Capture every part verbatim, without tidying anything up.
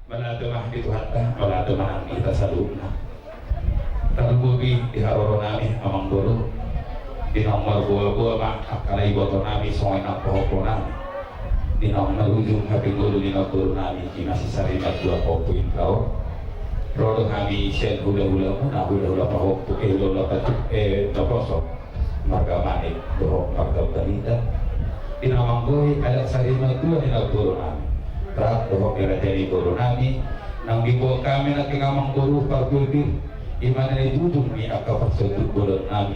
Mauliate ma di Tuhanta, mauliate ma nang di hita saluhutna. Tarlumobi di haroronami, amangboru, di na marboaboa ma angka na ibotonami songon i nang pahompunami. Di na marujung hapingolu ni namborunami, i ma si Sarimatua Ompu Indra on. Ro do hami sian hulahulamuna, hulahula pahompu, eh, hulahula patu, eh, naposo. Marga Manik dohot marga Barita. Di na manggohi adat Sarimatua ni namborunami, rap dohot ni raja ni borunami, naung diboan hami nangkin, amangboru, parpilpil, i ma na nijujung ni angka parsonduk bolonnami.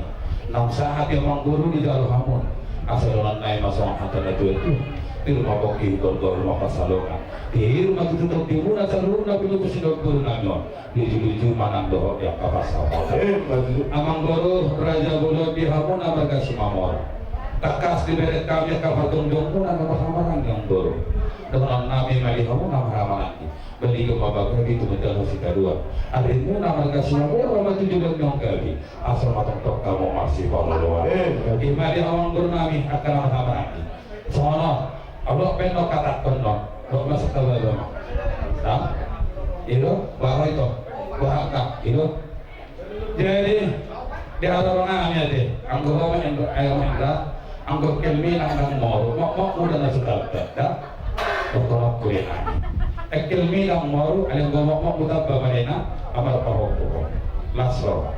Naung sahat i, amangboru, dijalo hamu, asa dohononnami ma songon hata ni natuatua: Pir ma pongki, gaolgaol ma pansalongan. Pir ma tutu tondimuna saluhutna, pinopos ni namborunami on. Lujuluju ma nang dohot di angka pansamotan. Eh, bagus. Amangboru, raja bolon di hamu na marga Simamora. Tangkas dibereng hami angka parjongjongmuna na marhahamaranggi, amangboru. Dohononnami ma di hamu na marhahamaranggi: Baligo ma pagabe, tumundalhon sitadoan. Arimuna marga Simamora ma tu joloan ni on gabe, asa ma tongtong hamu marsipangoloan. Eh, bagus. I ma di hamu, amangborunami, angka na marhahamaranggi. Songon on, adong pe na hutahonon, adong ma satadoan ma. Nah, i do, baru ito, baru angka, i do. Jadi, di haroronami ate, anggo ho ma Indra, ayo ma Indra, anggo engkelmi nang moru, mokmokmu do na so tamba, da? Mokmokku do nami. Engkelmi nang moru, alai anggo mokmokmu tamba ma, da, na marpahompu. Las ro.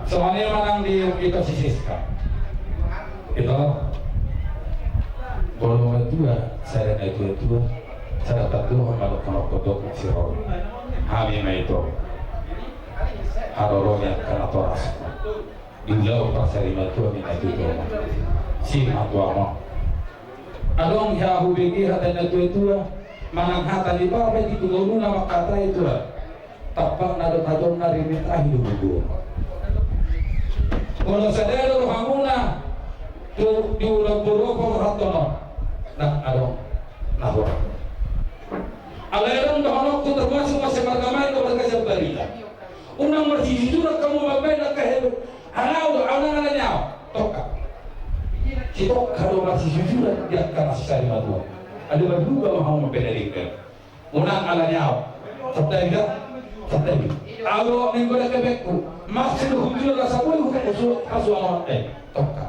Songon i ma nang di ito si Siska. Ito, molo matua, sada natuatua, sada tandok ma dohonon, dohonon si ro. Hami ma ito, haroro ni angka natorasmu di ulaon parsarimatua ni natuatua. Simatua ma. Adong hea hubege hata ni natuatua, manang hata ni baoa pe di ngoluna mangkatai, tua. Tampakna do tajonna, rimit ahi do bubuon. Molo sada do rohamuna tu di ulaon boru on paborhathon on, ndang adong na hurang. Alai adong dohononku, termasuk muse marga Manik dohot marga Sibarita. Unang marsijujuran hamu mambahen angka hebe. Ahu do, ahu nang ala ni ahu. Tongka. Sitongka do marsijujuran di angka na sisari matua. Alai marluga ma hamu mambahen na denggan. Unang ala ni ahu. Santabi da. Santabi. Ahu do ninggolan hepengku. Maksud do hujur rasa boi hujur pasu, pasu ahu. Eh, tongka.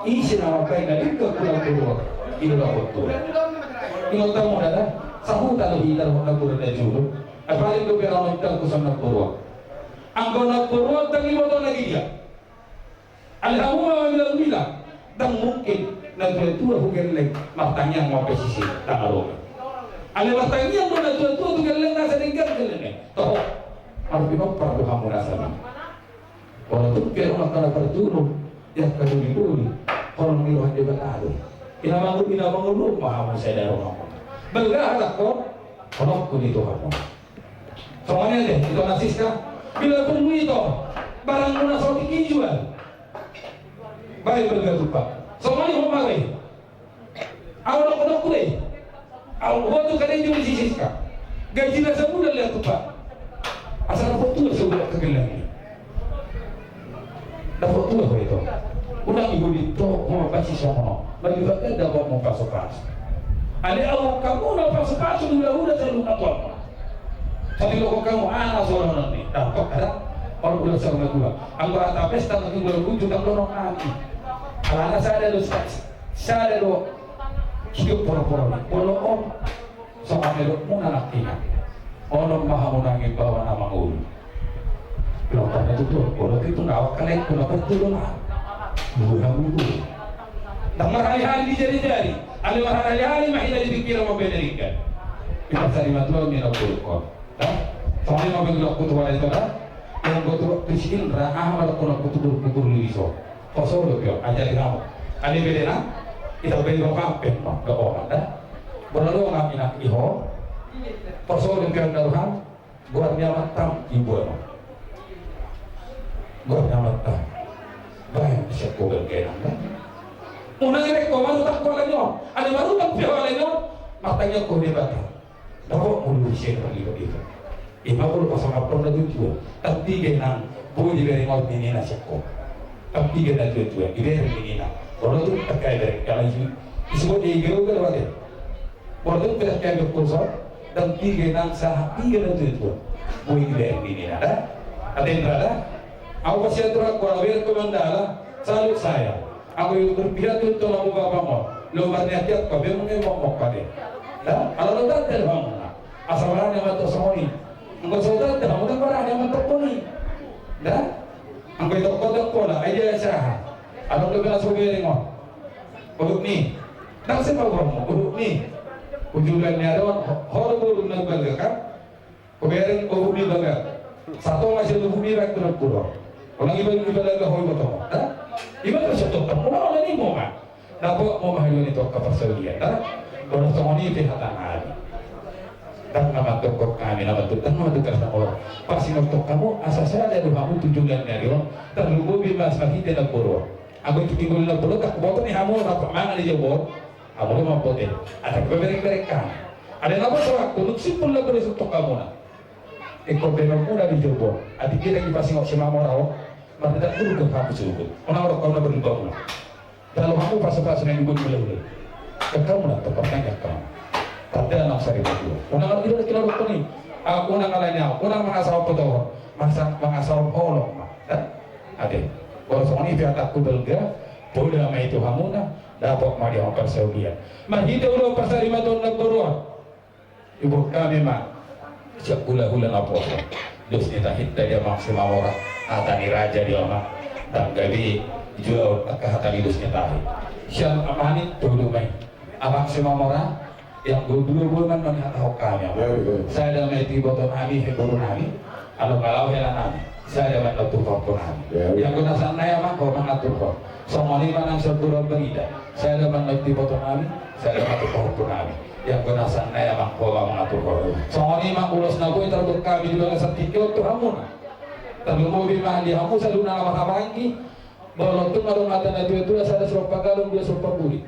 Ise na mambahen na denggan tu namboru on? I do namboru on. Ingot hamu da. Sahuta do hita dohot namboru na jolo. Apalagi do pe ahu na ingkon tu namboru on. Anggo namboru on ndang iboto na dia. Alai hamu ma mamilang-milang, ndang mungkin natuatua hugelleng martangiang ma pesisi tangan roda. Alai martangiang do natuatua tu gellengna, asa denggan gellengna. Toho, marpinompar do hamu na sami. Walaupun pe adong angka na parjolo, angka doli-doli, holong ni roha ni Debata do. Ina mangolu, ina mangolu ma hamu sada roha. Balga hatangkon, holongku ni Tuhan. Songon i ate, ito na Siska. Bila pun ito, barangmuna saotik i jual. Baen balga tupa. Songon i ho ma baen. Ahu dohononku do i. Ahu, ho tu kadai jual si Siska. Gajina sabulan lehon tupa. Asa dapot tua sabulan kegelangan. Dapot tua ho ito. Unang ihulit ho, ho ma pasti songon on. Maju bagan dapot hamu pasu-pasu. Alai ahu hamu na pasu-pasu, hula-hula saluhutna tuan. Tapi lo kok hamu anak sorangan ni. Dapot ada. Kalau udah sama gua. Anggo hata pesta nanti gua lucu, tak dorong hati. Alana sada do, sada do. Hidup poro-poro. Kalau om. Songon na nidokmuna nangkiningan, onom ma hamu nangkin baoa na mangolu. Lompar na tutu, olo pitu na awak kalengku na parjolo na. Buha bubu. Ndang marhali-hali di jari-jari. Alai marhali-hali ma hita di pingkiran mambahen na denggan. Di parsarimatua ni namboru on. Da? Songon i ma bagi dokku tu wala ito da. Yang gotro di si Indra, aha ma dokku na kutukur-kutur liris on. Poso do pe on, ajari hamu. Alai bedana, ita beli bapak pen, no, do oman da. Bola do nami nak iho. Poso do pe on daruham, goar ni amantam, ibu eno. Goar ni amantam. Baen siap ko berkenan da. Unang ere ko maru tak ko ala ni on. Alai maru tak pe ala ni on. Martangiang ko Debata. Dapot mulu di sini bagi begitu. Ima mulu pasang apa na tujuan. Tapi genang boi dibereng ot ni nina siap ko. Tapi genang tujuan dibereng ni nina. Kalau tu terkait dari kalau itu disebut di gero gero ada. Kalau tu terkait dari kursa. Dang piga nang sahat piga na tutu. Boi dibereng ninna da. Ate Indra da. Au pasti aturan kua bereng ko mandala. Salut saya. Anggo i berpihak tu tulang mu bapa mo. Lo marniat-niat ko be mung emok mok pade. Da. Ala lo tanda do hamu na. Asa barani amat songon i. Anggo so tanda hamu na barani amat tokkon i. Da. Anggo i tokkon da pola. Ai dia saha. Ala lo bela so bereng on. Uhut ni. Nang se paboa uhut ni. Ujulan ni ari on ho do boru na balga kan. Hubereng uhut ni balga. Satonga sian uhut ni baen tu na boru. Unang iba ni balga ho iba tongon. Iba tu satonga. Unang ala ni moma. Dapot moma haduan i tu angka parsaulian. Boras tongon i pe hata nami. Dang na mandok hami na mandok dang na mandok karsa molo. Pasingot hamu asa sada do hamu tu julan ni ari on. Tarlumobi ma marhite na boru. Anggo tinggal na boru tak boto ni hamu rapat mangan di jabon. Hamu do mamboto. Asa bereng-bereng kan. Ada na boso aku nuk simpul na boru suntok hamu na. Ingkon bereng muna di jabon. Adi kita di pasingot si mamora on. Mardadak buruk hamu sugut. Ona orang kau na berubah muna. Dalu hamu pasu-pasu na ibu mula-mula. Kekau muna tokor tangga kau. Tanda na sari berdua. Unang ngerti lagi lalu kau ni. Unang alanya. Unang mangasau petor. Masa mangasau holong. Ate. Kalau songon i pe atakku balga, poda ma i tu hamuna, dapot ma di hamu parsaulian. Marhite ulaon parsarimaton na boru on. Iboan hami ma sian hula-hula na poso. Dos ni tahi ta di amang si mamora. Hata ni raja di amang. Dang gabe jual angka hata ni dos ni tahi. Sian amani todo ma i. Amang si mamora. Yang dua-dua ma na nihatahon hami. Sada ma i tu iboto nami, he boru nami. Alo kalau hela nami. Sada ma na tu pahompu nami. Yang guna sana ya amang ho mangaturhon. Songon i ma nang sian boru Ambarita. Sada ma na tu iboto nami. Sada ma tu pahompu nami. Yang guna sana ya amang ho mangaturhon. Songon i ma ulos na boi tardok hami di bagasan tingki on tu hamuna. Tarlumobi ma di hamu saluhutna na marhahamaranggi. Molo tung adong hata na tua-tua sada somba galung dua somba puli.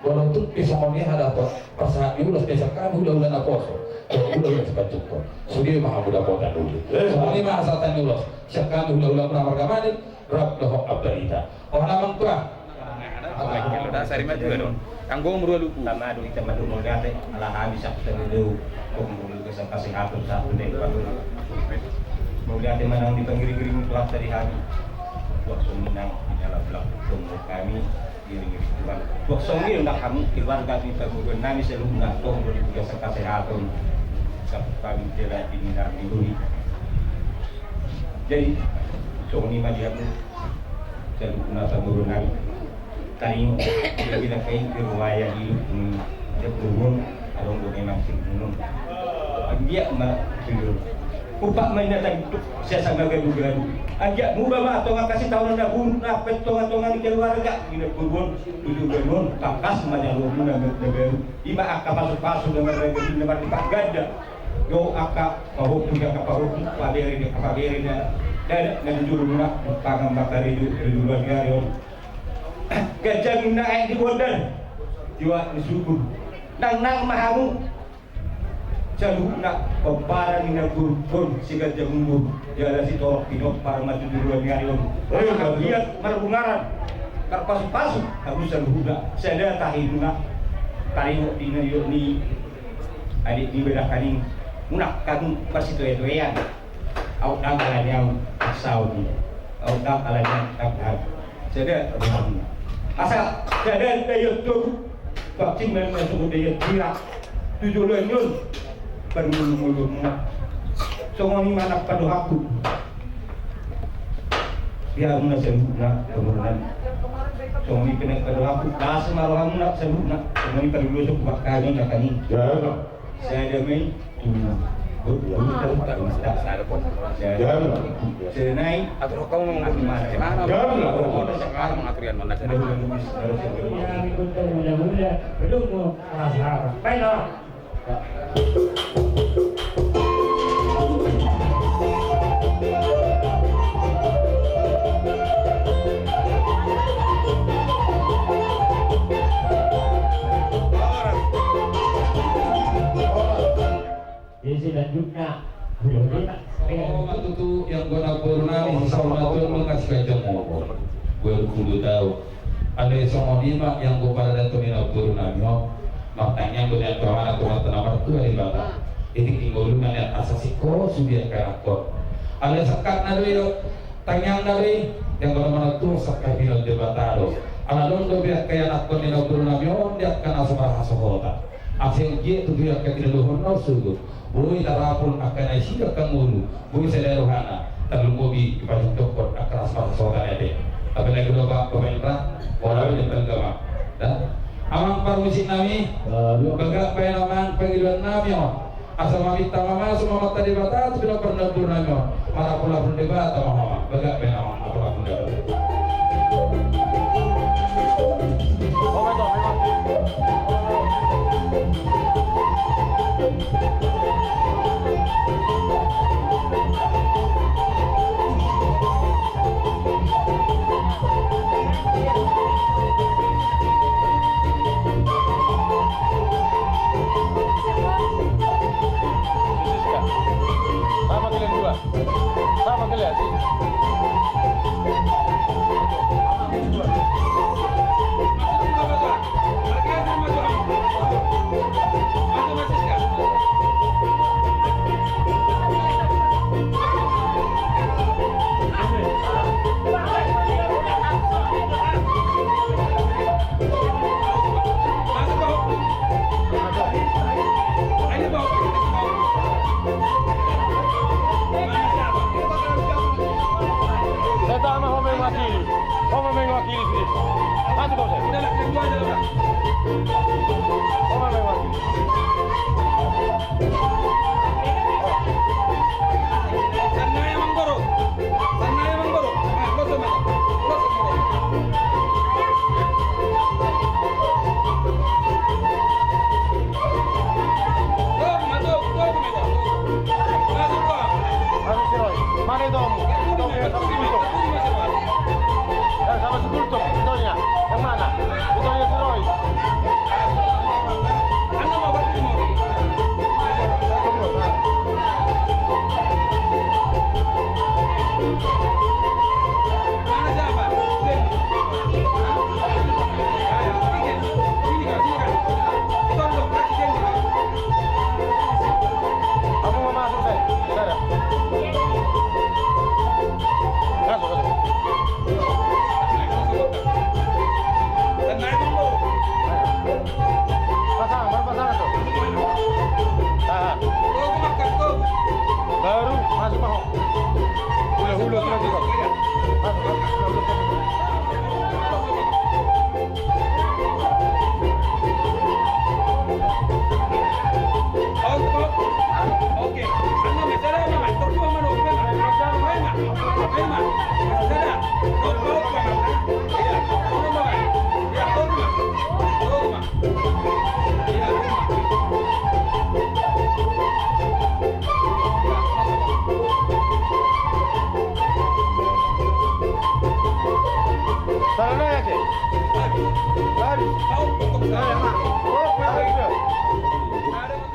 Molo tung pe songon i hata pasahat ni ulos pe sian hami hula-hula na poso. Hula-hula na sipanjukon. Sude ma hamu dapotan uli. Songon i ma hasahatan ni ulos sian hami hula-hula na marga Manik. Rap dohot Ambarita. Oh na amang tua. Tama do ita ma do mauliate ala hami sakutan do. Kok mulu kesan kasih atur satu deh. Mauliate ma nang di pangiring-iring tu hata di hami. Waktu minang di dalam belakang kami. Iring-iring Tuhan. Boksong i unang hamu keluarga di pamoruan nami saluhutna tong boli tugas kesehatan. Kami jela di minar di bumi. Jadi songon i ma di hamu saluhutna pamoruan nami. Tadi bila kai di ruaya di dia turun adong do memang sinunun. Dia ma turun. Upak ma inna tadi tu siasa gaga duga. Anggiat muba ma tonga kasih tahu na buruk na pet tonga-tonga ni keluarga. Ina buruk tujuh buruk tangkas ma jalo muna na baru. Ima angka pasu-pasu na marraga di na marlipat ganda. Do angka pahotu angka pahotu pabere dia pabere na dada na jujur muna pangan maka redu redu luar gari on. Gajah muna aek di bondar. Jiwa ni suku. Nang nang ma hamu. Saluhutna pomparan ni na gurgurhon siganjang umur jala sitorop pinompar ma tu joloan ni ari on. Angka liat marbungaran tarpasupasu hamu saluhutna sada tahimuna. Taringot di na liot ni adik ni bedakan i. Unang hamu marsitoetoean. Au dang alani au saudi. Au dang alani au dang. Sada asa sada dayat toru. Vaksin main masuk dayat kira. Tujuh lanyun. Permulu-mulu. Songon i ma na padohaku. Biar muna saluhutna penurunan. Songon i kena padohaku. Las ma rohamuna saluhutna. Songon i padulu sok bakani nakani. Sada ma i. Jadi selanjutnya, oh, matutu yang guna boru nami, sama tuan mengasih kajang ngomong. Dua puluh tahun. Ada yang sama lima yang gua pada datang ini boru nami, oh. Makanya gua yang kawan atau mata nomor dua di bawah. Jadi tinggal dulu nanya asa siko sudah kayak akon. Alai sangkatna do i, tangiangna do i, yang mana-mana tu sangkatna Debata do. Ala adong do be angka ianakkon ni naung boru nami on di angka na so marhasohotan. Asa anggiat tutu angka tinadingkon na on sogot. Boi tarapul angka na isi angka ngolu. Boi sada rohana. Tarlumobi dipajongjonghon angka na so marhasohotan ate. Apalagi do Bapak Indra, walau di tengah gama. Dah. Amang parmusik nami, bagak baen amang pangidoan nami on. Asa maminta ma hamu tu Amanta Debata tu pinompar ni boru nami on. Marapulapul Debata ma hamu. Bagak baen amang, apulapul Debata. Siska. Sama kalian dua. Sama kalian, sini. Saya tak mau main wakili. Ho ma mewakili sude. Masuk kau, saya. Ho ma mewakili. Masuk, Roy. Mana itu, Om? Itu dia, itu dia. Yang sama si Gultom, itunya. Yang mana? Itunya si Roy. Apa mau masuk, saya? Saya. Masuk, masuk. Pasang, baru pasang tuh. Tahan. Baru masuk, Pak. Hula-hula semua juga. Masuk, masuk.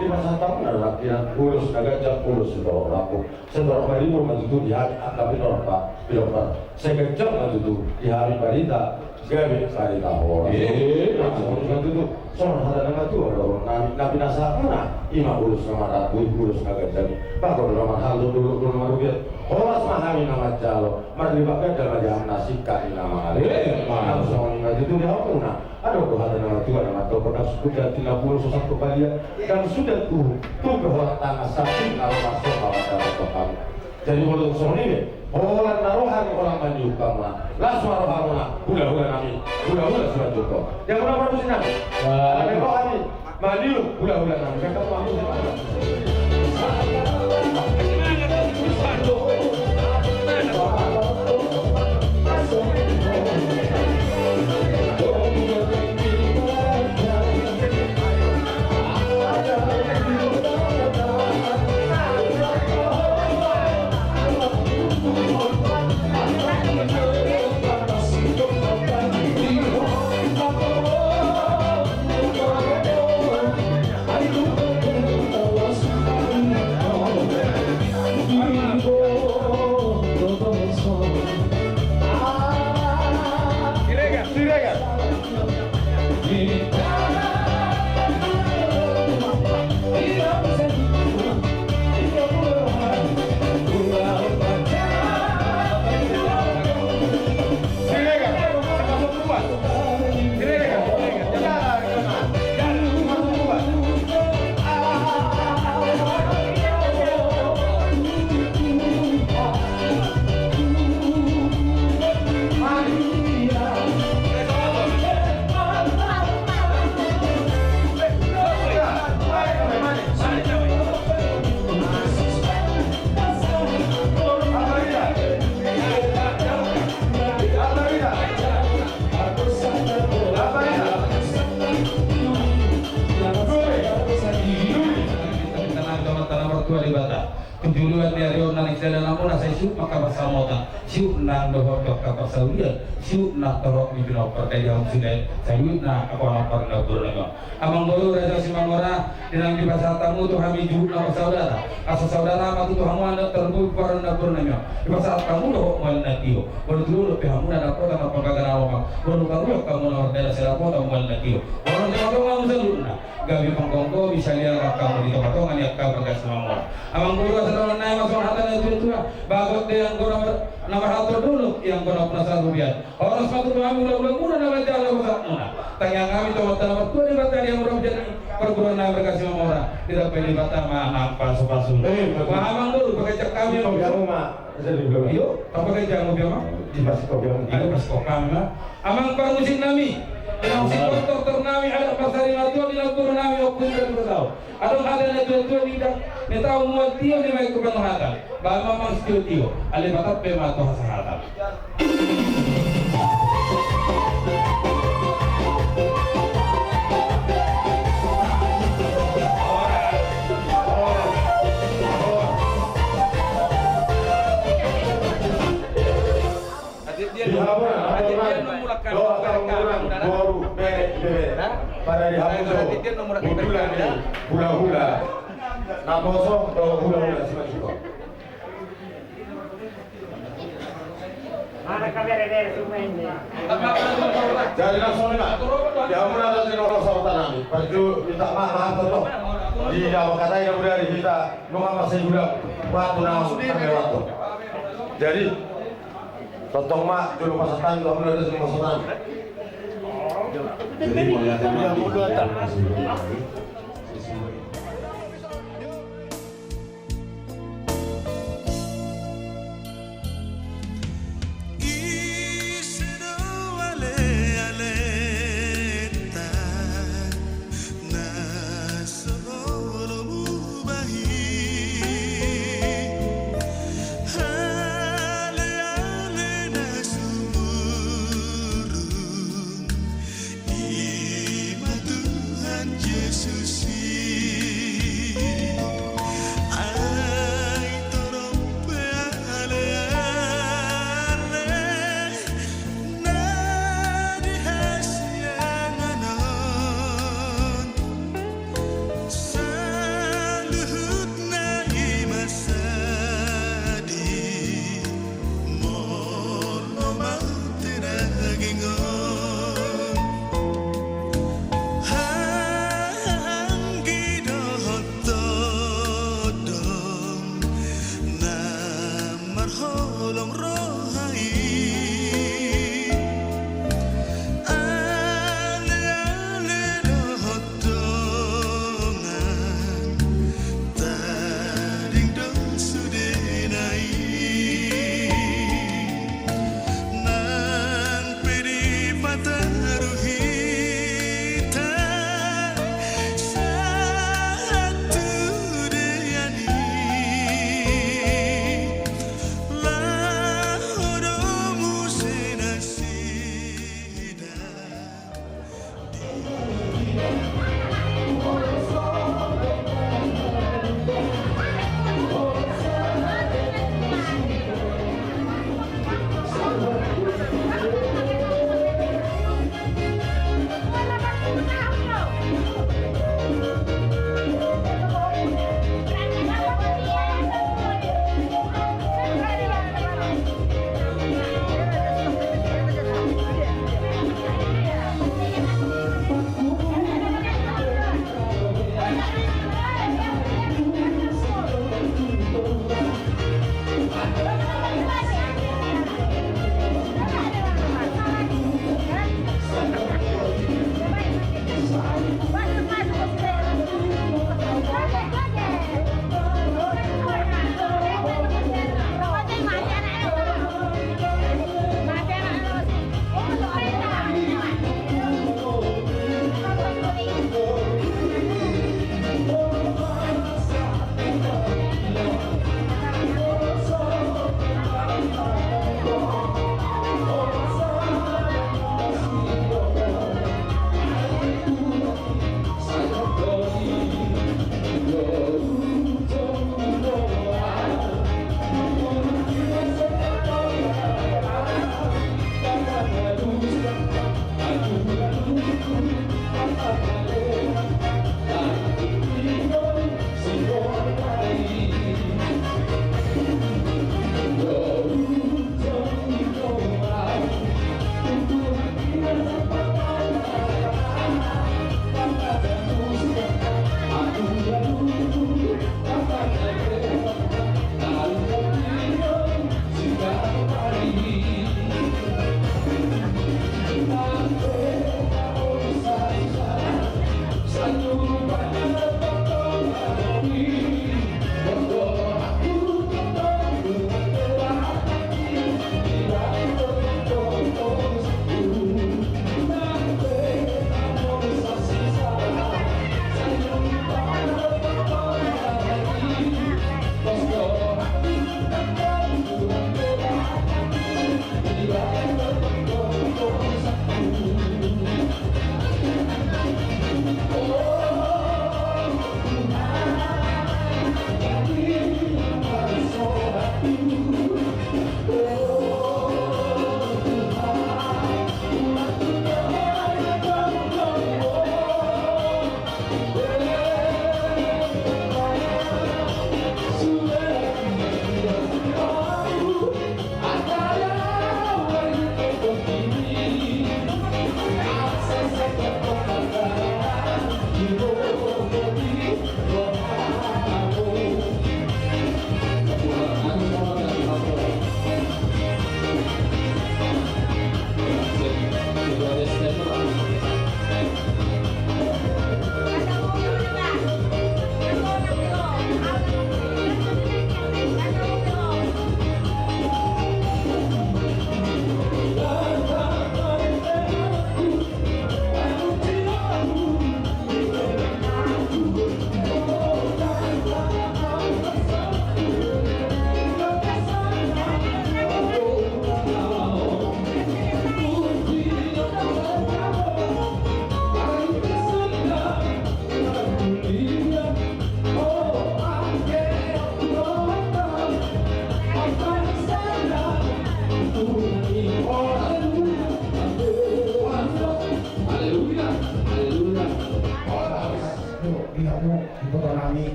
Di masa tamu na lampiran ulos na ganjang ulos sitorop lambung. Sitorop maribur ma tutu di hami angka pinompar, pinompar. Sai ganjang ma tutu di hami barita, gabe barita horas. Eh, ulos ma tutu. Songon hata ni natuatua dohonon nami, na pinasahatmuna, i ma ulos na marrambu i, ulos na ganjang i. Bahen do na marhalto, dolok do na marugian. Horas ma hami na manjalo, marlipat ganda ma di hamuna singkat ni na mangalean. Eh, ma. Nang songon i ma tutu di hamuna. Adong do hata ni natuatua na mandok, ndang suda tu na bulung so sangkot balian, ndang suda tu, tu pe holan tangan, samping na ro marsoba mandapot hamu. Jadi molo songon i be, holan na roha ni holan manjou hamuna, las ma rohamuna, hulahula nami, hulahula Simanjuntak. Dia muna parmusik nami. Ala ni roha ni manjou hulahula nami. Tu joloan ni ari on na naeng sidalananmuna sai siup ma angka pansamotan, siup nang dohot tu angka parsaulian, siup nang torop ni pinompar, taida hamu sude saluhutna angka pinompar ni namboru nami on. Amangboru Raja Simamora, di naeng dipasahat hamu tu hami juhut na marsaudara, asa saudara ma tutu hamu, andak tarlumobi pinompar ni namboru nami on. Dipasahat hamu dohot mual na tio, molo tu dolok pe hamu na dapotan na panggagan na lomang, molo taruhon hamu na mardalani sai dapotan mual na tio. Molo tu tonga hamu saluhutna, gabe panggomgomi salelengleleng hamu di tongatonga ni angka marga Simamora. Amangboru, asa dohonon nami ma songon hata ni natuatua: Bagot do ianggo na mar-, na marhalto, dolok ianggo na marsarupian. Horas ma tutu hami hulahulamuna na manjalo hosatmuna. Tangiang hami tu Amanta na martua Debata di hamu raja ni parguruan nami marga Simamora, didapot Debata ma nang pasupasu. Eh, betul. Bah, Amangboru, paganjang hami. Paganjang ma. Iyo, paganjang ma, Amang. Di pas kau bilang. Iyo, pas kau bilang. Amang parmusik nami, amang siporter nami, adat marsari matua di namboru nami, Ompu Indra Dugasao. Adong hata ni natuatua: Di taon mual tio, di maek tu pandohatan. Ba ma amang sitiotio, alai patap pe ma tu hasahatan. Di hamu na, na torang, dohot hamu na boru, bere, bebere. Pada di hamu do, hundulan ni hulahula. Naposo do hulahula simanjujung. Jadi langsung ma. Di hamu na jadi nomor sahuta nami. Parju minta maaf, maaf, toto. Di dalam kata yang udah di kita, nunga masih udah waktu nang sampai waktu. Jadi, tongtong ma, jolo pasahat hami tu hamu na jadi nomor sahuta nami. Jadi, mauliate ma. Ise do alealeta na so olo mubahen, aleale na sumurung, i ma Tuhan Jesus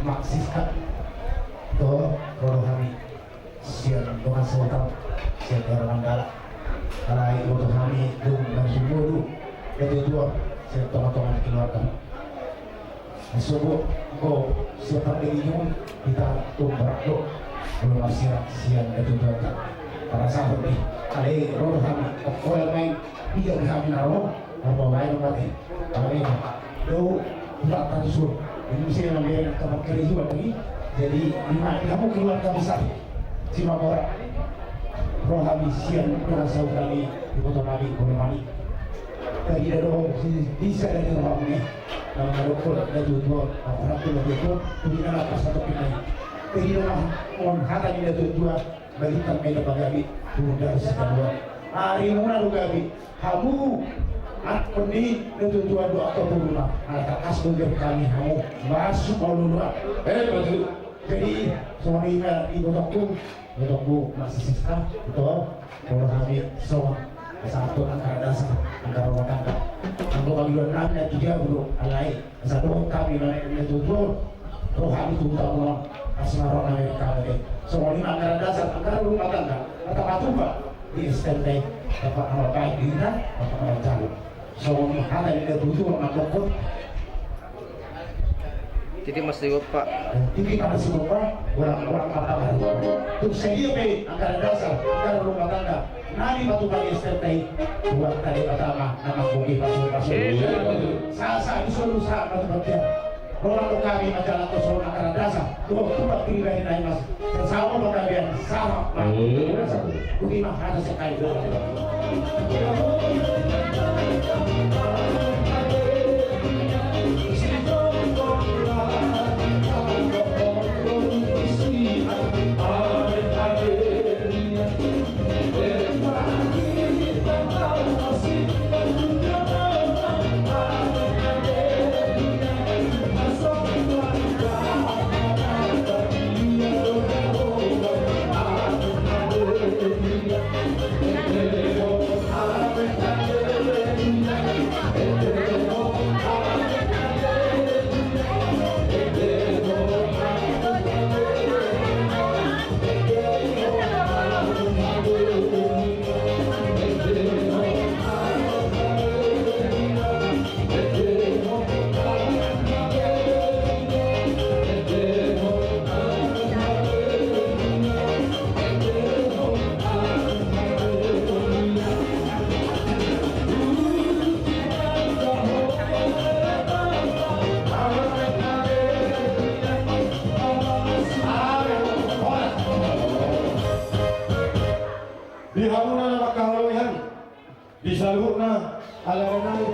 Mak Siska, ito, ro do hami sian dongan sahuta, sian Daerah Mandala. Alai iboto hami dung marsumuru natuatua sian tongatonga ni keluarga. Sobo, enggo sian pandemi on hita tung berang do molo marsirang sian natuatuanta. Parasahon i, alai ro do hami, ongko main, dia di hami na ro. Apa bae no mate. Apa bae no. Do, buat tadi sur. Ini saya ngambil kabar kerja juga tadi. Jadi, lima, kamu keluarga besar Simamora. Ro hami sian dongan sahuta nami, iboto nami, boru nami. Tadi ida do, bisa dari ro hami. Nama dokter, natuatua, orang tua, natuatua, tu di dalam pasal topik ini. Tadi nama, on hata ni natuatua, balintang meda pagabe, tu dalam sebuah. Ari muna do gabe. Hamu, anak ni natuatua dohot boru na, ala tangkas do gabe hami hamu, masuk maululua. Eh, betul. Jadi, songon i ma ibotongku, ibotongku Mak Siska, ito, ro do hami songon, satu angkara dasar, angkara rumah tangga. Anggo pangidoan nami na tiga puluh, alai. Asa dohot hami na, na tutu, roha ni Tuhan on, asa na roha na mereka tadi. Songon i ma angkara dasar, angkara rumah tangga, na tapatupa di S T M P, dapat nama baik di hita, dapat nama jauh. Songon i hata ni na tutu, na dokon. Jadi masih lupa. Jadi masih lupa, orang-orang apa baru. Tung sadia pe angkara dasar, angkara rumah tangga, na dipatupa S T M P, buat tadi pertama, nama kopi pasu-pasu. Iya. Sasa di solu sa, pasu-pasu. Rola tu kami majalan tu solu angkara dasar. Tuh, tuh, pribadi naik mas. Sesama penggabean, sama, Pak. Iya. Budi mah ada sekali. Di hamuna na mangkaholongi hami. Di saluhutna, ala nai.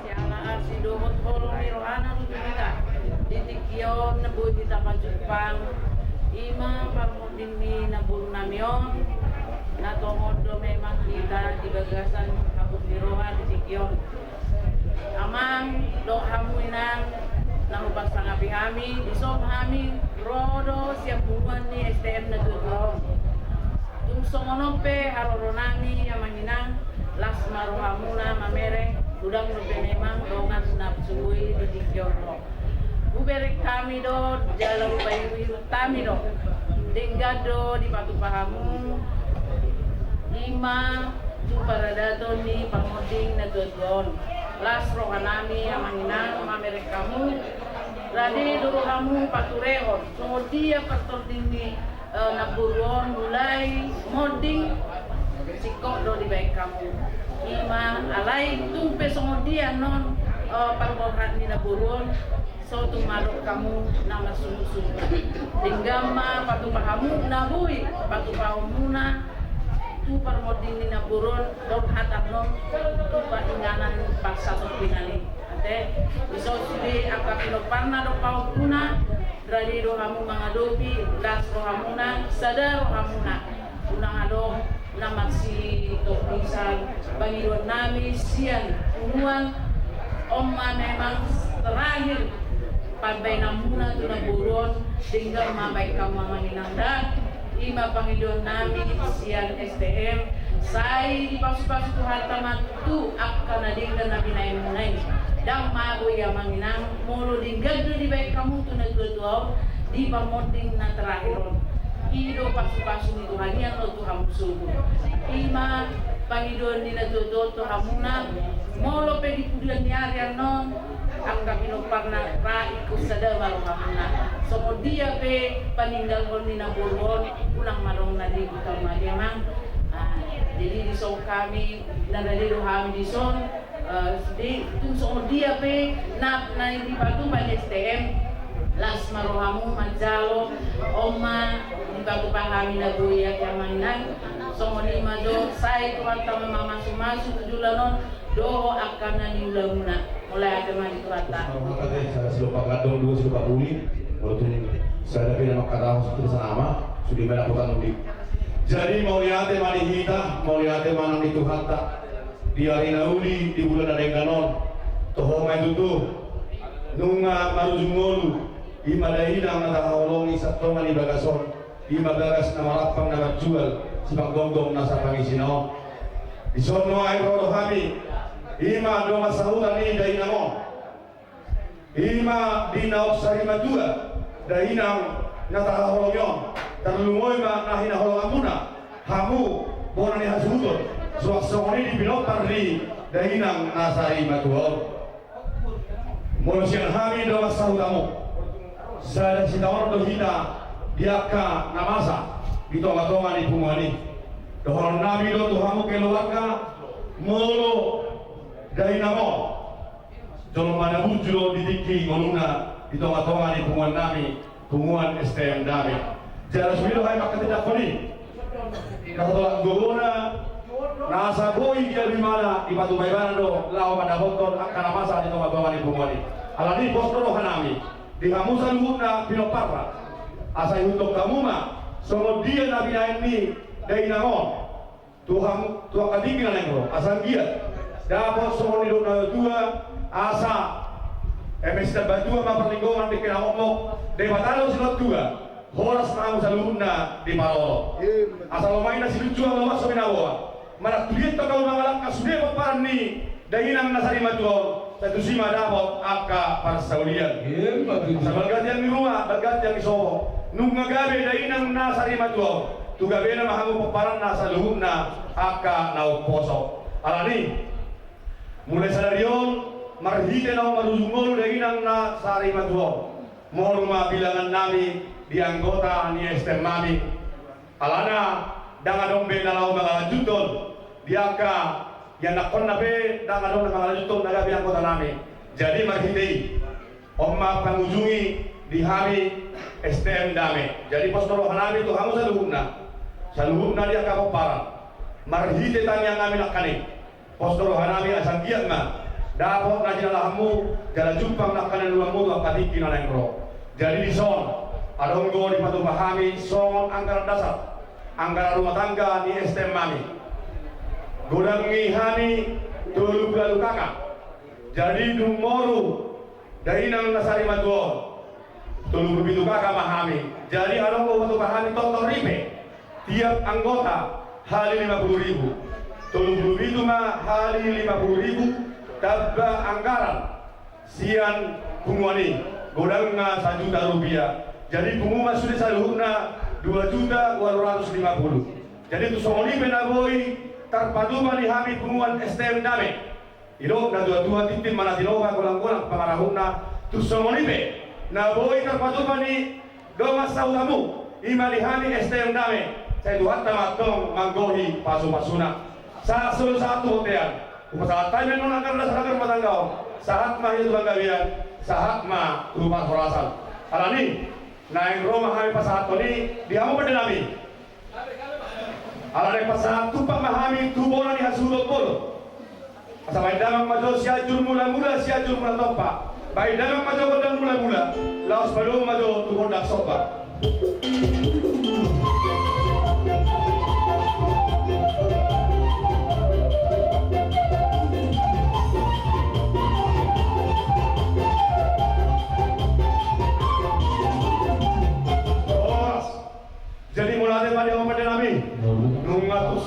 Siala arsi dohot holong ni rohana tu hita. Di tingki on na boi hita pajumpang, i ma parmonding ni namboru nami on. Na tongon do memang hita di bagasan habot ni roha di tingki on. Amang dohot hamu inang, na hupasangapi hami, dison hami ro do sian punguan ni S T M na tuatua on. Tung songon on pe haroro nami amang inang, las ma rohamuna mamereng, godang dope memang dongan na sugoi di tingki on. Hubereng hami do, jala hupaihutihut hami do. Denggan do dipatupa hamu, i ma tu paradaton ni parmonding na tuatua on. Las roha nami amang inang mamereng hamu. Rade do rohamu paturehon songon dia partonding ni eh, namboru on mulai monding, singkop do dibaen hamu. I ma alai tung pe songon dia annon, eh, parborhat ni namboru on, so tumandok hamu na marsundutsundut. Denggan ma patupa hamu na boi patupaonmuna tu parmonding ni namboru on, borhat annon tu paringanan parsatongkinan i. Ate, dison sude angka pinomparna dohot pahompuna, rade do hamu mangadopi, las rohamuna, sada rohamuna. Unang adong na marsitongkisan pangidoan nami sian punguan. On ma memang terakhir pambaenanmuna tu namboru on, denggan ma baen hamu amang inang da. I ma pangidoan nami sian S T M, Sai dipasupasu Tuhanta ma tu angka na denggan na binahenmuna i. Ndang mago i amang inang, molo denggan do dibahen hamu tu natuatua on, dipamonding na terakhir on. I do pasupasu ni Tuhan i annon tu hamu sogot. I ma pangidoan ni natuatua on tu hamuna, molo pe di pudian ni ari annon, angka pinomparna ra ingkon sada ma rohamuna. Songon dia pe paninggalhon ni naboru on, unang ma adong na ribut hamu ate amang. Ah, jadi dison hami, na rade do hami dison, eh, di, tung songon dia pe na, na dipatupa ni S T M, las ma rohamu manjalo, on ma dipatupa hami na boi ate amang inang. Songon i ma jo, sai Tuhanta ma mamasumasu tu joloan on, dohot angka na niulamuna. Mauliate ma di Tuhanta. Sada silopak gandong, dua silopak uli. Molo tung sada pe na mangkatahon sude, sama sude ma dapotan uli. Jadi mauliate ma di hita, mauliate ma nang di Tuhanta. Di ari na uli, di bulan na denggan on. Toho ma i tutu. Nunga marujung ngolu, i ma dainang na tahaholongi satonga ni bagas on. I ma bagas na marampang na marjual, sipanggonggom nasa pangisina on. Dison ma naeng ro hami, i ma dongan sahuta ni dainang on. I ma di naung sarimatua dainang na tahaholongi on. Tarlumobi ma na hinaholonganmuna, hamu bona ni hasuhuton, suang songon i di pinompar ni dainang na sarimatua on. Molo sian hami dongan sahutamu, sada sitaonon do hita di angka na masa di tongatonga ni punguan i. Dohonon nami do tu hamu keluarga, molo dainang on jolma na burju do di tingki ngoluna di tongatonga ni punguan nami, punguan S T M Dame. Jala sude do hami manghatindanghon i. Na so tolap gogona, na asa boi diadu ibana, dipatupa ibana do laho mandapothon angka na masa di tongatonga ni punguan i. Alani pos do roha nami di hamu saluhutna pinomparna, asa ihuthon hamu ma songon dia na binahen ni dainang on tu hamu, tu angka tingki na naeng ro, asa anggiat dapot songon nidok ni natuatua, asa eme sitamba tua ma parlinggoman, dengke na mokmok, Debata do silehon tua, horas ma hamu saluhutna diparorot. Asa lomo i na silunjuang, lomo so binaboa, manang tu dia pe hamu mangalangka sude pomparan ni dainang na sarimatua on, sai tusi ma dapot angka parsaulian. Asa balga tiang ni ruma, balga tiang ni sopo, nunga gabe dainang na sarimatua on, tu gabena ma hamu pomparanna saluhutna angka na umposo. Alani, mulai sadari on, marhite naung marujung ngolu dainang na sarimatua on, moru ma bilangan nami di anggota ni S T M nami. Alana ndang adong be na laho mangalanjuthon di angka ianakhonna pe, ndang adong na mangalanjuthon na gabe anggota nami. Jadi marhite i, on ma pangujungi di hami S T M Dame. Jadi pos do roha nami tu hamu saluhutna, saluhutna di angka pomparan, marhite tangiang nami nangkaning. Pos do roha nami asa anggiat ma dapot na jinalahanmu, jala jumpang nangkaning ulaonmu tu angka tingki na naeng ro. Jadi dison, adong do dipatupa hami songon anggaran dasar, anggaran rumah tangga ni S T M nami. Godang i hami tolu pulu ualu K K. Jadi dung moru dainang na sarimatua on, tolu pulu pitu K K ma hami. Jadi adong do dipatupa hami tortor i pe, tiap anggota hali lima puluh ribu. Tolu pulu pitu ma hali lima puluh ribu, tamba anggaran sian punguan i, godangna sajuta rupiah. Jadi pungu ma sude saluhutna dua juta ualu ratus lima puluh. Jadi tu songon i pe na boi tarpatupa di hami punguan S T M Dame. Didok natuatua, tintin ma na tinopa, golanggolang pangarahutna. Tu songon i pe na boi tarpatupa ni dongan sahutamu, i ma di hami S T M Dame, sai Tuhanta ma antong manggohi pasupasuna. Sahat solu sahat tu bontean. Hupasahat hami annon anggaran dasar anggaran rumah tangga on. Sahat ma hita tu panggabean, sahat ma tu parhorasan. Alani, naeng ro ma hami pasahathon i di hamu pande nami. Ala naeng pasahat tumpak ma hami tu bona ni hasuhuton bolon. Asa bahen damang ma jo Sianjur Mulamula, Sianjur Mulatompa. Bahen damang ma jo gondang mulamula, laos padomu ma jo tu gondang somba. Horas. Jadi mauliate ma di hamu pande nami. Nunga tus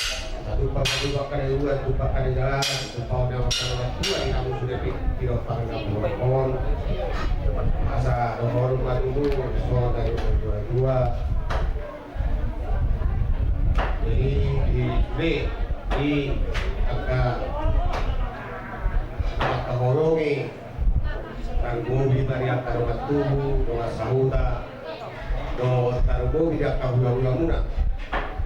Asa tumpak ma tutu angka na di uluan, tumpak angka na di jalanan, tumpak on ma angka na martua di hamu sude pe, di na pangarantoan on. Asa dohonon ma tutu songon na nidok ni natuatua. Jadi di, di, di angka, angka holong i, tarlumobi ma di angka dongan tubu, dongan sahuta, dohot tarlumobi di angka hulahulamuna.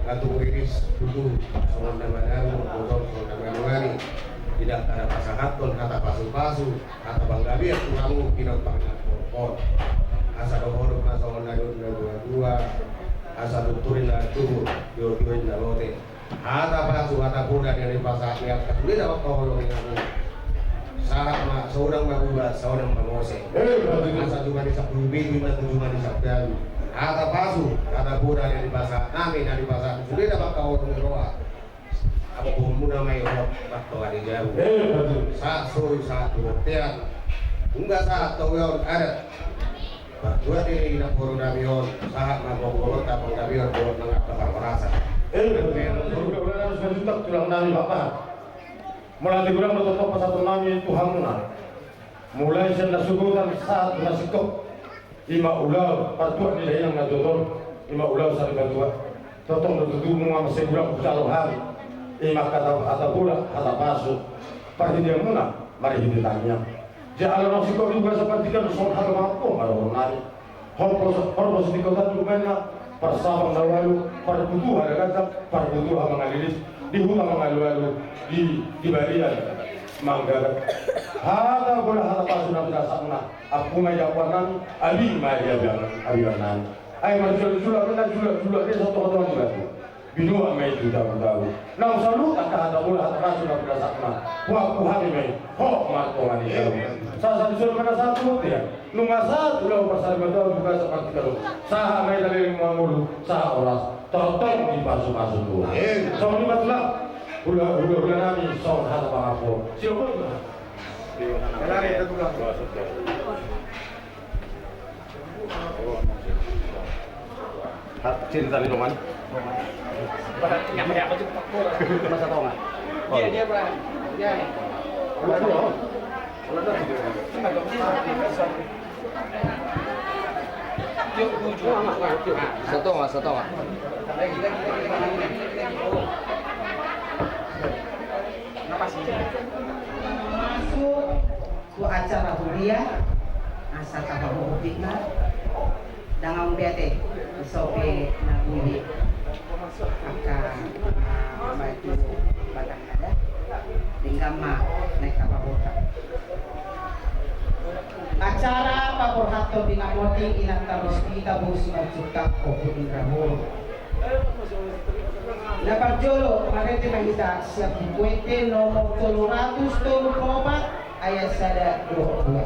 Nga tung riris tutu songon na manang, songon na manungani, di angka na pasahathon hata pasupasu, hata panggabean tu hamu di na pangarantoan on. Asa dohonon ma songon na nidok ni natuatua, asa tutu ninna tubu, tio-tio ninna bote. Hata pasu, hata poda na nipasahat ni angka sude na mangkaholongi hamu. Sahat ma, saonang ma bubat, saonang ma mose. Eh, betul. Asa jumadi sampulu pitu, ima tu jumadi sampulu ualu. Hata pasu, hata poda na nipasahat nami, na nipasahat sude na mangkaholongi roha. Ampuonmuna ma i, Ho, martonga ni jabu. Eh, betul. Sahat solu, sahat tu bontean. Nunga sahat tu ulaon adat. Partuat ni naporu nami on, sahat ma pongkorot, panggabeon, dohot mangalap parhorasan. Eh, betul. Tulang nami, Bapak. Mauliate godang do tongtong pasahaton nami tu hamuna. Mulai sian na sogot sahat tu na singkop. Ima ulaon partuat ni dainang na tuatua on, ima ulaon sarimatua. Tongtong do tutu nunga mansai godang hujalo hami. Ima hata, hata poda, hata pasu, parhiteanmuna marhite tangiang. Jala naung singkop i, bagasan partingkian, songon hata pangampuon ma dohonon nami. Horbo, horbo sitingkotan do umbahen na parsabang na ualu, parbutuha na ganjang, parbutuha mangalilit, di huta mangalualu, di, di balian manggagat. Hata poda, hata pasu na pinasahatmuna, ampu ma i ampuan nami, abing ma i abingan, abingan nami. Ai marjulak-julak ma i, na julak-julak ni satonga-tonga ni batu. Binoan ma i tu tabu-tabu. Naung saluhut angka hata poda, hata pasu na pinasahatmuna, huampu hami ma i, Ho, martonga ni jabu. Sahat-sahat ni solu ma na sahat tu bontean. Nunga sahat ulaon parsarimatua, bagasan partingkian on. Sahat ma i na leleng mangolu, sahat horas, tongtong dipasupasu Tuhan. Amin. Songon i ma tulang, hula, hula, hula nami, songon hata pangampuon. Siap, Tulang. Hap, cinta di rumah. Masa tonga. Oh. Iya, dia, Pak. Iya. Satonga, satonga. Masuk. Tu acara huria, asa tapaboa hupit ma, dang aung be ate, so pe na boi angka, ah, batu batang adat, denggan ma naeng tapaboa. Acara paborhathon ringan monting inanta ros hita bosi marjuta ohu indrahuru. Na parjolo, marende ma hita sian Buku Ende nomor tolu ratus tolu pulu opat, ayat sada dohot dua.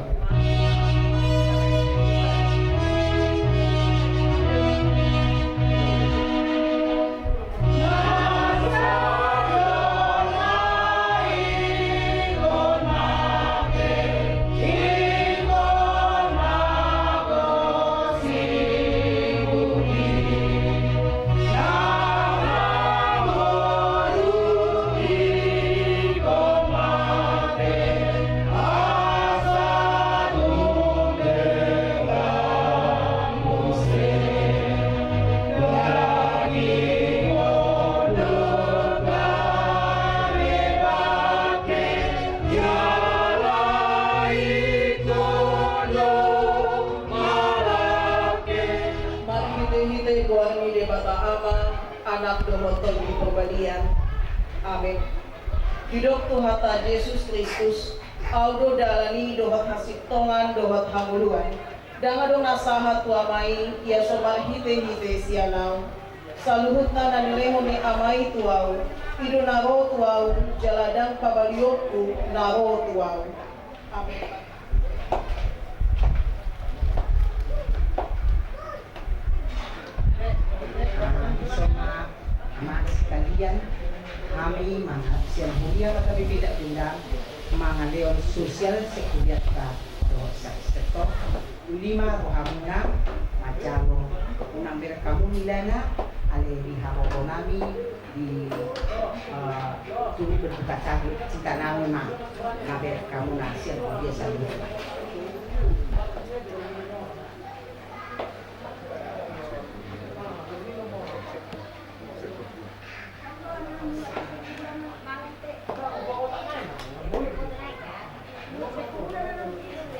Marhitehite goar ni Debata Ama, Anak dohot Tondi Parbadia. Amen. Didok Tuhanta Jesus Kristus, Ahu do dalan i dohot hasintongan dohot hangoluan. Ndang adong na sahat tu Ama i, ia so marhitehite sian Ahu. Saluhutna na nilehon ni Ama i tu Ahu, i do na ro tu Ahu, jala ndang pabalionku na ro tu Ahu. Amen. Songon i ma, amang sekalian, hami mangalusi huria ma tabi beda beda mangalehon sosial sekurianta dohot sektor. Uli ma rohamuna manjalo, unang bereng hamu milana, alai di haroron nami di, eh, turu berbuka tahu cinta nami ma, na bereng hamuna sian dia sandiri.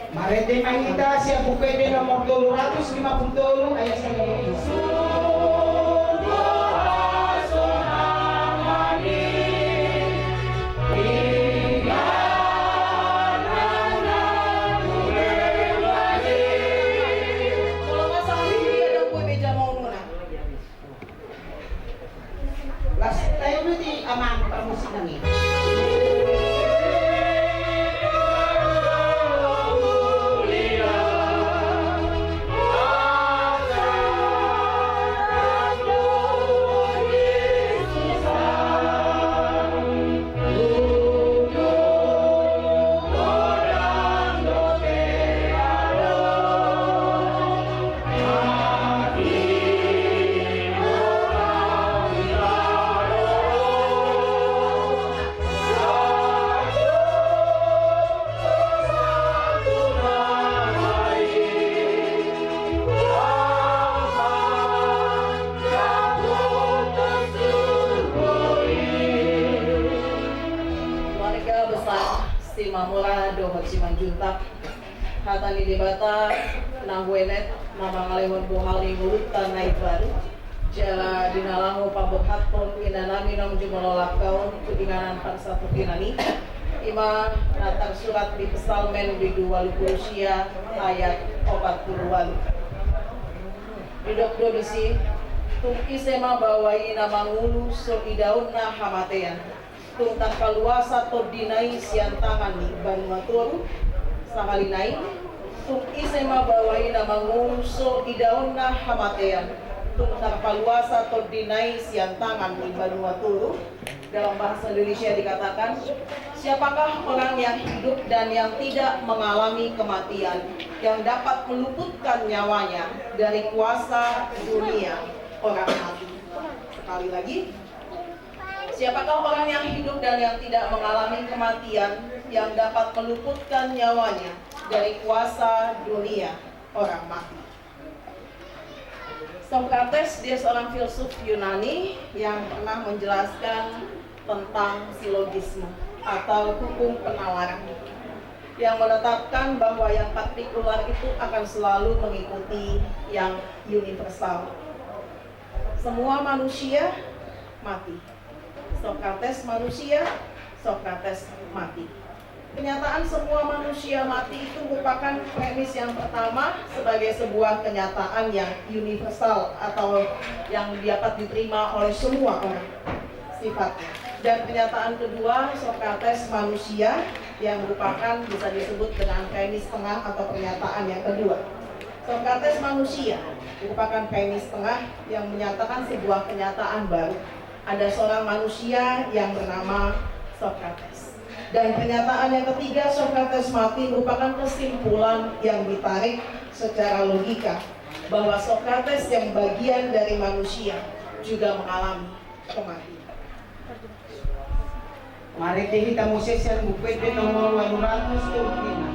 Marende ma hita sian Buku Ende nomor tolu ratus lima pulu tolu ayat sada. Las tayo dulu di amang parmusik nami. Keluarga besar Simamora dohot Simanjuntak. Hata ni Debata na huenet na mangalehon bohal ni ngolunta na imbaru, jala di na laho paborhathon inanami naung jumolo langkaon tu inganan parsatongkinan i, i ma na tarsurat di Psalmen bindu ualu pulu sia ayat opat pulu ualu. Didok do disi, tung ise ma baoa i na mangolu so idaonna hamatean, tung tarpaluasa tondina i sian tangan ni banua toru. Sahali nai, tung ise ma baoa i na mangolu so idaonna hamatean, tung tarpaluasa tondina i sian tangan ni banua toru. Dalam bahasa Indonesia dikatakan, siapakah orang yang hidup dan yang tidak mengalami kematian, yang dapat meluputkan nyawanya dari kuasa dunia orang mati? Sekali lagi, siapakah orang yang hidup dan yang tidak mengalami kematian, yang dapat meluputkan nyawanya dari kuasa dunia orang mati? Socrates, dia seorang filsuf Yunani yang pernah menjelaskan tentang silogisme atau hukum penawaran, yang menetapkan bahwa yang partikular itu akan selalu mengikuti yang universal. Semua manusia mati. Socrates manusia, Socrates mati. Kenyataan semua manusia mati itu merupakan premis yang pertama sebagai sebuah kenyataan yang universal atau yang dapat diterima oleh semua orang sifatnya. Dan kenyataan kedua, Socrates manusia, yang merupakan bisa disebut dengan premis tengah atau pernyataan yang kedua. Socrates manusia merupakan premis tengah yang menyatakan sebuah kenyataan baru. Ada seorang manusia yang bernama Socrates. Dan pernyataan yang ketiga, Socrates mati, merupakan kesimpulan yang ditarik secara logika bahwa Socrates yang bagian dari manusia juga mengalami kematian. Marende hita muse sian Buku Ende nomor ualu ratus tolu pulu lima.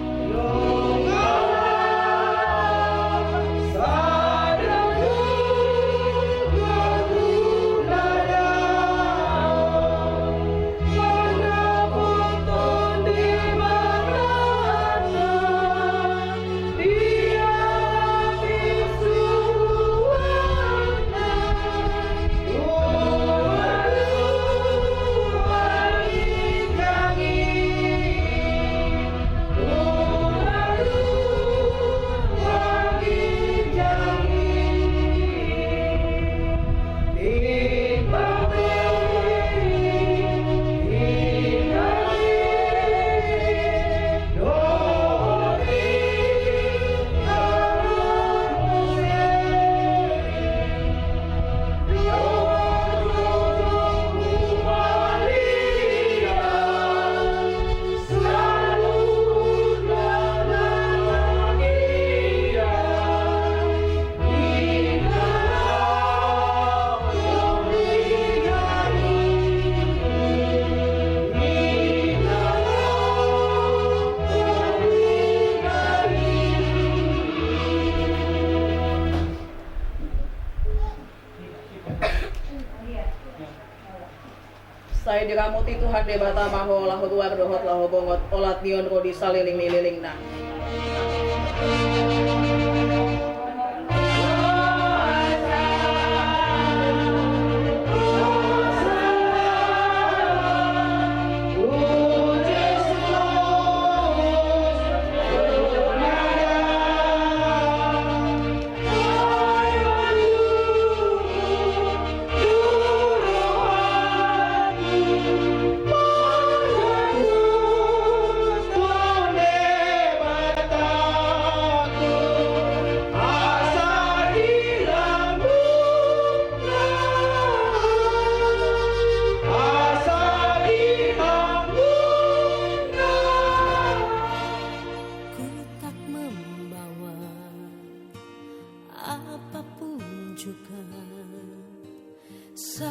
Sai diramoti Tuhan Debata ma ho laho ruar dohot laho bongot, olat ni on ro di saleleng ni lelengna.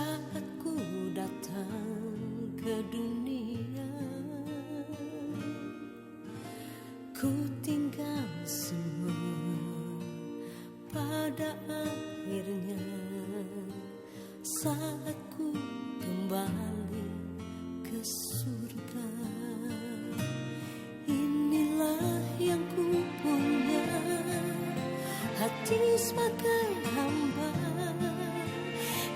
Saat ku datang ke dunia, ku tinggal semua pada akhirnya. Saat ku kembali ke surga, inilah yang ku punya, hati sebagai hamba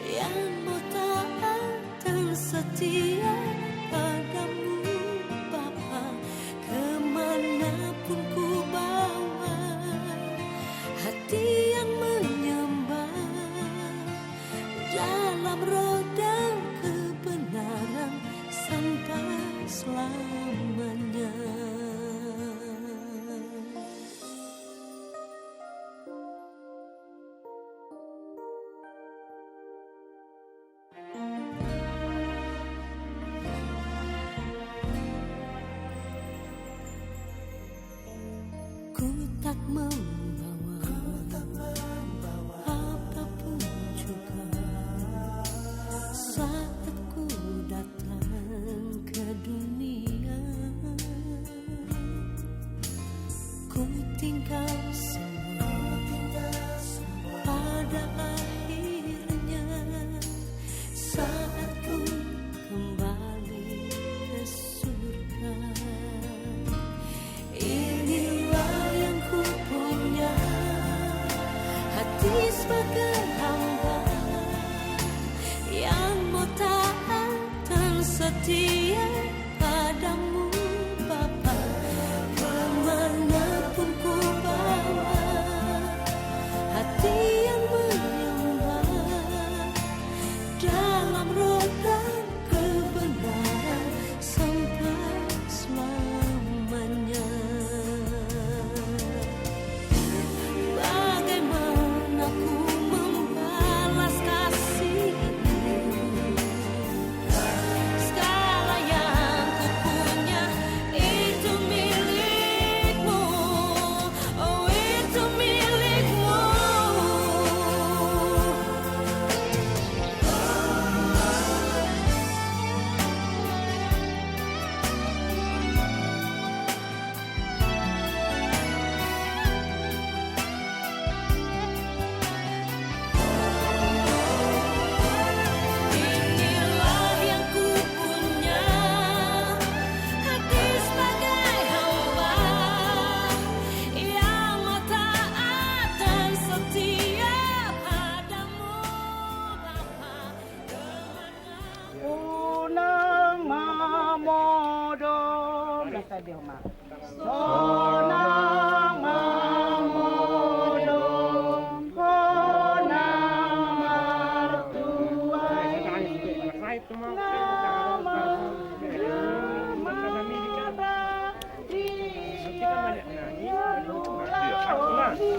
yang mau taat dan setia padamu, Bapa, kemanapun ku bawa hati yang menyembah dalam roda kebenaran sampai selamanya. Ku tak membawa apapun juga saat ku datang ke dunia. Ku tinggal semua pada akhirnya saat ku kembali ke surga. Inilah yang ku punya, hati sebagai hamba yang mau taat dan setia padamu, Bapa, kemanapun ku bawa hati yang menyembah dalam roda kebenaran sampai selamanya. Bagaimana ku membalas kasih-Mu? Segala yang ku punya itu milik-Mu, oh, itu milik-Mu. Inilah yang ku punya, hati sebagai hamba yang mau taat dan setia padamu, Bapa. Unang mamodom. Sonang mamodom hona martua i, na mangara di ngolu laos i.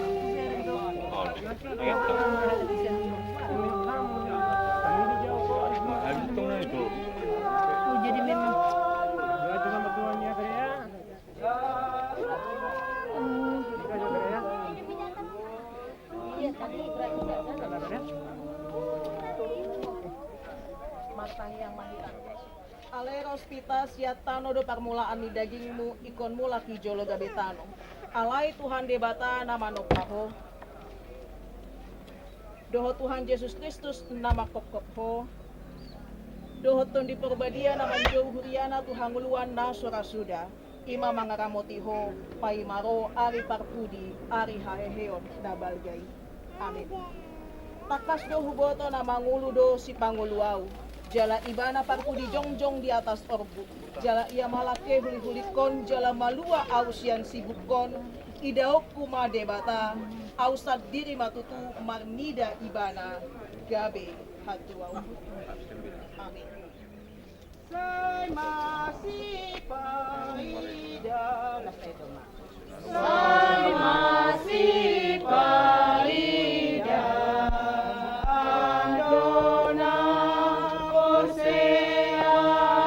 Oh, jadi memang. Alai ros hita sian tano do parmulaan ni dagingmu, ingkon mulak di jolo gabe tano. Alai Tuhan Debata na manompa ho, dohot Tuhan Jesus Kristus na manghophop ho, dohot Tondi Porbadia na manjou huriana tu hangoluan na so ra suda, i ma mangaramoti ho paima ro ari parpudi, ari haheheon na balga i. Amin. Tangkas do huboto na mangolu do Sipangolu ahu, jala Ibana parpudi jongjong di atas orbuk, jala Ia ma lage hulihulingkon jala malua ahu sian sibukon. Idaonku ma Debata, ahu sandiri ma tutu marnida Ibana gabe hatuaonku. Amin. Sai masipaida. Sai masipaida. Ando na porsea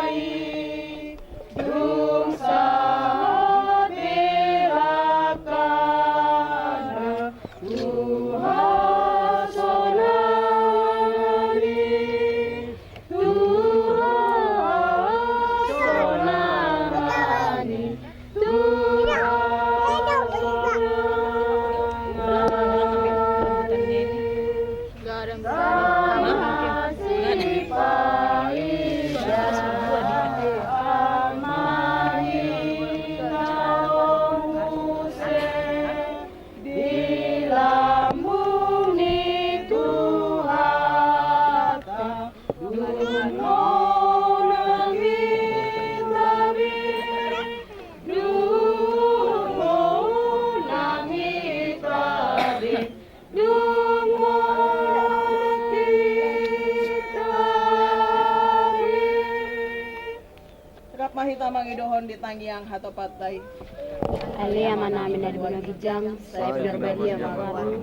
i dung sahat pe langkana. Tuhan sonari Hita mangidohon di tangiang hatopanta i. Ale Amanami na di banua ginjang, sai pinarbadia ma goarmu,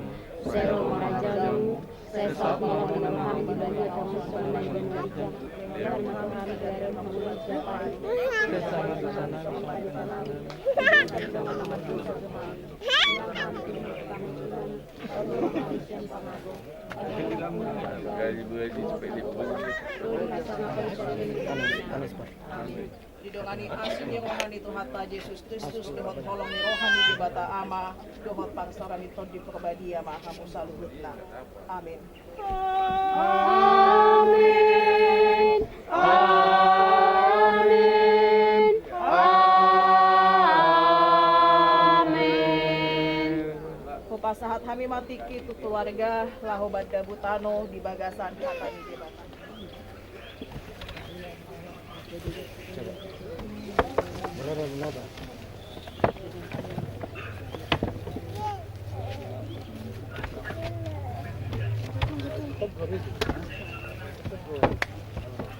sai ro ma harajaonmu, sai saut ma lomo ni roham di banua tonga on songon na di banua ginjang. Didongani asi ni roha ni Tuhanta Jesus Kristus, dohot holong ni roha ni Debata Ama, dohot pansaripeon ni Tondi Parbadia ma hamu saluhutna. Amin. Amin. Amin. Amin. Hupasahat hami ma tingki tu keluarga laho mandapot tano di bagasan hata ni Debata.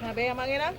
Na baen ma inang.